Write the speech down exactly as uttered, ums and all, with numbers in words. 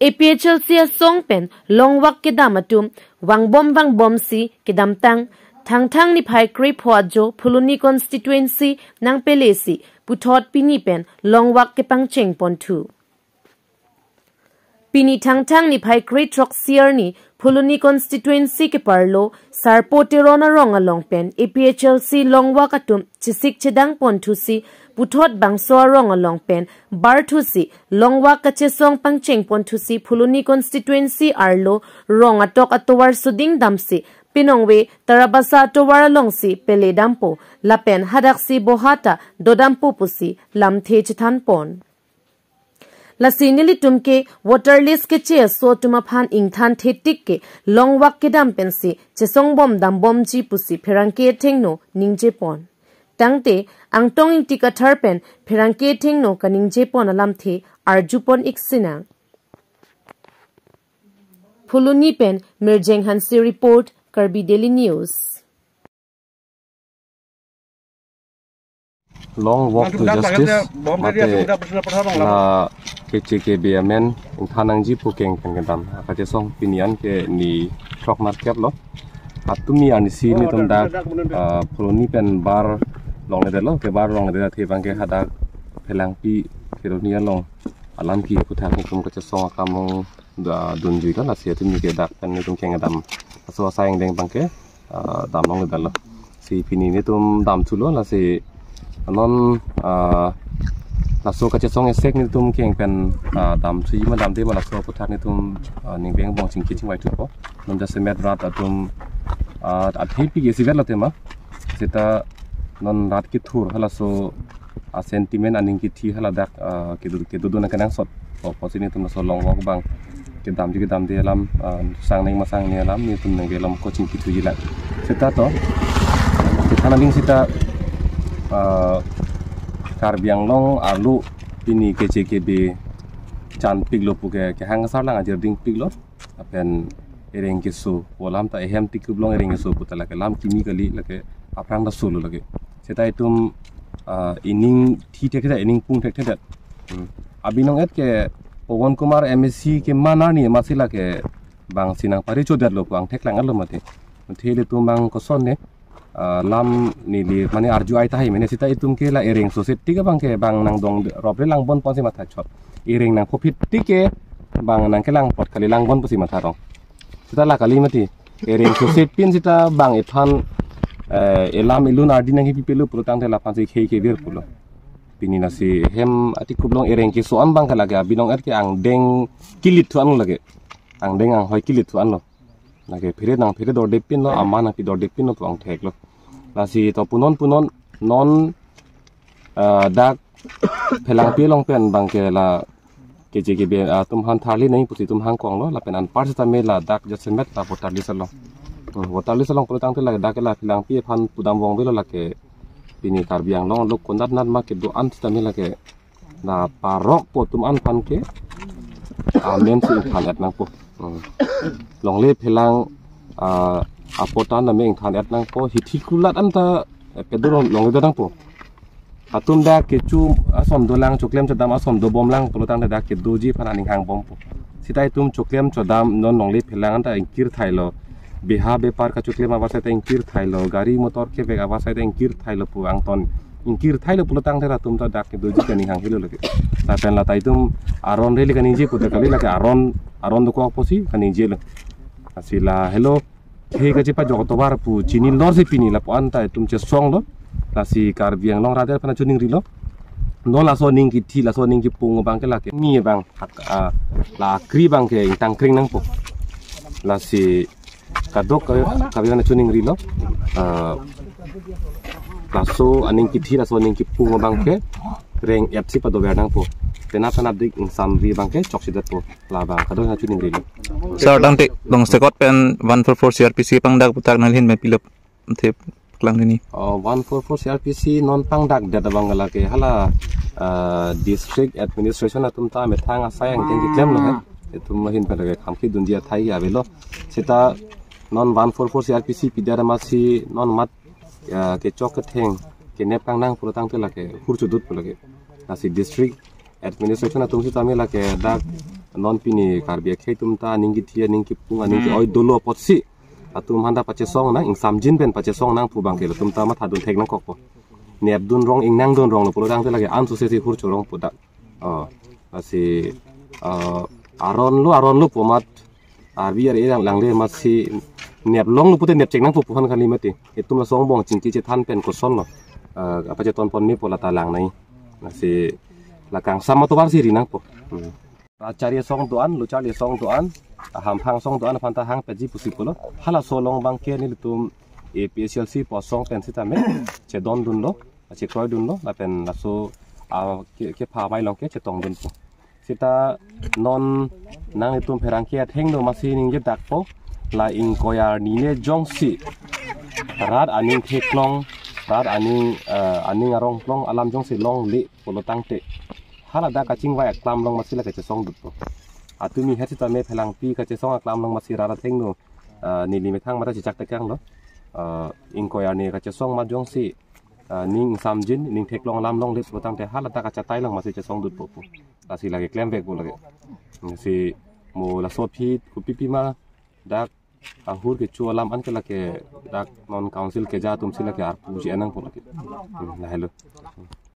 A P H L C asong pen longvak kedam atum vangbom vangbomsi kedamtang Thangthang niphai krepho ajo Phuloni constituency nangpelesi puthot pini pen longvak kepangcheng ponthu. Pini Thangthang niphai krethrok arni Phuloni constituency keparlo Sarpo Teron arong along pen A P H L C longvak atum chesik chedang ponthusi puthot bangso arong along pen barthusi longvak kachesong pangcheng ponthusi Phuloni constituency arlo rong atok atovar suding damsi pinongve Tarabasa atovar alongsi pele dampo lapen hadaksi bohata dodampo pusi lamthe chethan pon. Lasi nelitum ke voter list keche aso atum aphan ingthan thetik ke longvak kedam pensi chesongbom dambomji pusi pherangke athengno ningje pon. Tangte Angtong Ingti Kathar pen pherangke athengno kaningje pon alamthe arju pon ik sinang. Phuloni pen Mirjeng Hanse report, Karbi Daily News. Long walk to justice, mate la K C K B amen ingthan nangji pu keng pen kedam kachesong pini an ke ni throk market lo. Atum ni anisi nelitum dak, ah, Phuloni pen bar longledetlo, ke bar longledet athe abang ke hadak Phelangpi Kheroni along alam ki puthak nelitum kachesong akam ong da dunjui lo, lasi atum ni ke dak pen nelitum keng kedam aso asai angdeng abang ke, ah, dam longledetlo. Si pini nelitum dam thulo, lasi non, ah, laso kachesong esek nelitum keng pen, ah, dam thuji ma damde ma laso aputhak nelitum, ah, ning beng bong chingki chingvai thupo. Non jasemet rat atum, ah, athe pi ke sivet lo tema. Seta non rat kethur halaso a sentiment aning kithi haladak, ah, kedo kedo dona kenangsot. O, pusi nelitum laso long walk abang kedamji kedamde alam, ah, sang neng masang ne alam nelitum nangke alam coaching kithuji lang. Seta to, kethan aling seta, ah, Karbi Anglong arlo pini K C K B chanpiklo pu ke kehang asar lang ajir dingpiklo. Lapen ereng keso pu alam ta ehem tikup long ereng keso pu ta lake lam kimi kali, lake aphrang ta solo lake. Seta itum, ah, ining thi thekthedet, ining pung thekthedet. Hmm. Abinong et ke Pawan Kumar M A C ke manar ni masi lake bang sinang pari chodetlo pu angthek lang alo mati. Mati le tum bang koson ne, ah, lam neli mane arju ai tahai mene seta itum ke la ereng so seti ke bang ke bang nangdong rop le langbon ponsi matha chot. Ereng nangpho phit tik ke bang nangkelang pot kali langbon pusi matha rong. Seta la kali mati. Ereng so set pin seta bang ephan, eh, elam elun ardi nangkepi pelo pulo tangte laphan si khei kevir pulo. Pini lasi hem atikup long ereng keso an bang ke lake abinong et ke angdeng kilit thu an lo lake. Angdeng anghoi kilit thu an lo. Lake phere nang phere dorde pin lo, ama nangpi dorde pin lo pu angthek lo. Lasi to punon punon non, ah, dak Phelangpi along pen bang ke la K C K B atum aphan tharli nang pusi itum hangkong lo, lapen anpar seta me ladak jasemet la voter list along. Hmm, voter list along pulo tangte ladak ke la Phelangpi aphan pudam vongvelo lake pini Karbi Anglong lo konat nat ma kedo an seta me lake la parok po atum an aphan ke amen si ingthan et nangpo. Hmm. Longle phelang, ah, apotan na me ingthan et nangpo, hithi kulat anta, eh, pedo long longle nangpo. Atum dak kecho ason dolang, choklem chodam ason dobomlang pulo tangte dak kedoji aphan aning hangbompo. Seta itum choklem chodam non longle phelang anta ingkir thailo. Beha bepar kachoklem avarsai ta ingkir thailo, gari motor kevek avarsai ta ingkir thailo pu angton. Ingkir thailo pulo tangte latum ta dak kedoji kaning hanghelo lake. Lapen lata itum aron rally kaningje pu ta kali lake aron, aron dokok pusi kaningjelo. Lasi la helo. He kachepajok atovar pu chini lor si pini lapu-an ta itum chesong lo. Lasi Karbi Anglong rat aphan choningrilo. Non laso aning kithi, laso aning kipung abang ke lake. Mi abang, hak, ah, la kri abang ke ingtang kring nangpo. Lasi kadok ka, Karbi aphan choningrilo. Ah, laso aning kithi, laso aning kipung abang ke reng-et si padover nangpo. Penap penapdik ingsamri abang ke chokchedetpo. Labang kadokave choningrilo. Sir, tangte long sekot pen one four four C R P C pangdak aputhak nangli ahin pen pilo the paklang hini. Oh, one four four C R P C non pangdakdet abang lake hala, ah, district administration atum ta methang asai angdeng keklem lo he. Itum ahin pen lake kham kidunji athai avelo. Seta non one four four C R P C pidet amatsi non mat, ah, kechok ketheng kenep kangnang pulo tangte lake hur chodut pulo lake. Lasi district administration atum seta me lake dak Non pini Karbi akhei atum ta aning kithi, aning kipung, aning ke-oi dolo apotsi atum aphanta pachesong nang, ingsamjin pen pachesong nang pu abangke latum ta mathadun thek nangkokpo. Nepdun rong, ingnangdun ronglo pulo tangte lake ansose si hur chorongpo dak. Oh, lasi, eh, aron lo, aron lo pu amat, arvi ar-e lang, langle amatsi nep longlo pute nepchek nangpo pu aphan kali mati. Itum laso angbong chingki chethan pen kosonlo, eh, apa cheton pon mepo lata langnei. Lasi la kangsam atovar si ri nangpo. Hmm. Rat charli asong do-an, lo charli asong do-an, ahamphang asong do-an aphanta hangpetji pusi pulo. Halaso along abangke nelitum A P H L C pu asong pen sitame chedondunlo, chekroidunlo, lapen laso, ah, ke, kepha amei along ke chetongdunpo. Sita non nanglitum pherangke athengno amatsi ningjedakpo, la ingkoi arni ne jongsi rat aning theklong, rat aning, eh, aning arongklong alam jongsi longle pulo tangte, haladak kachingvai aklam along amatsi lake chesongdutpo. Atumi het sitame phelangpi kachesong aklam along amatsi rat athengno, eh, neli methang mata chechak tekanglo. Eh, ingkoi arni kachesong amat jongsi, eh, ning samjin, ning theklong alam longle pulo tangte haladak kachetai along amatsi chesongdutpo pu. Lasi lake klemvekpo lake. Si mo laso aphi kopipi ma dak ahur kecho alam anke lake dak non council keja atumsi lake arpu ji enangpo lake. Hmm, lahelo.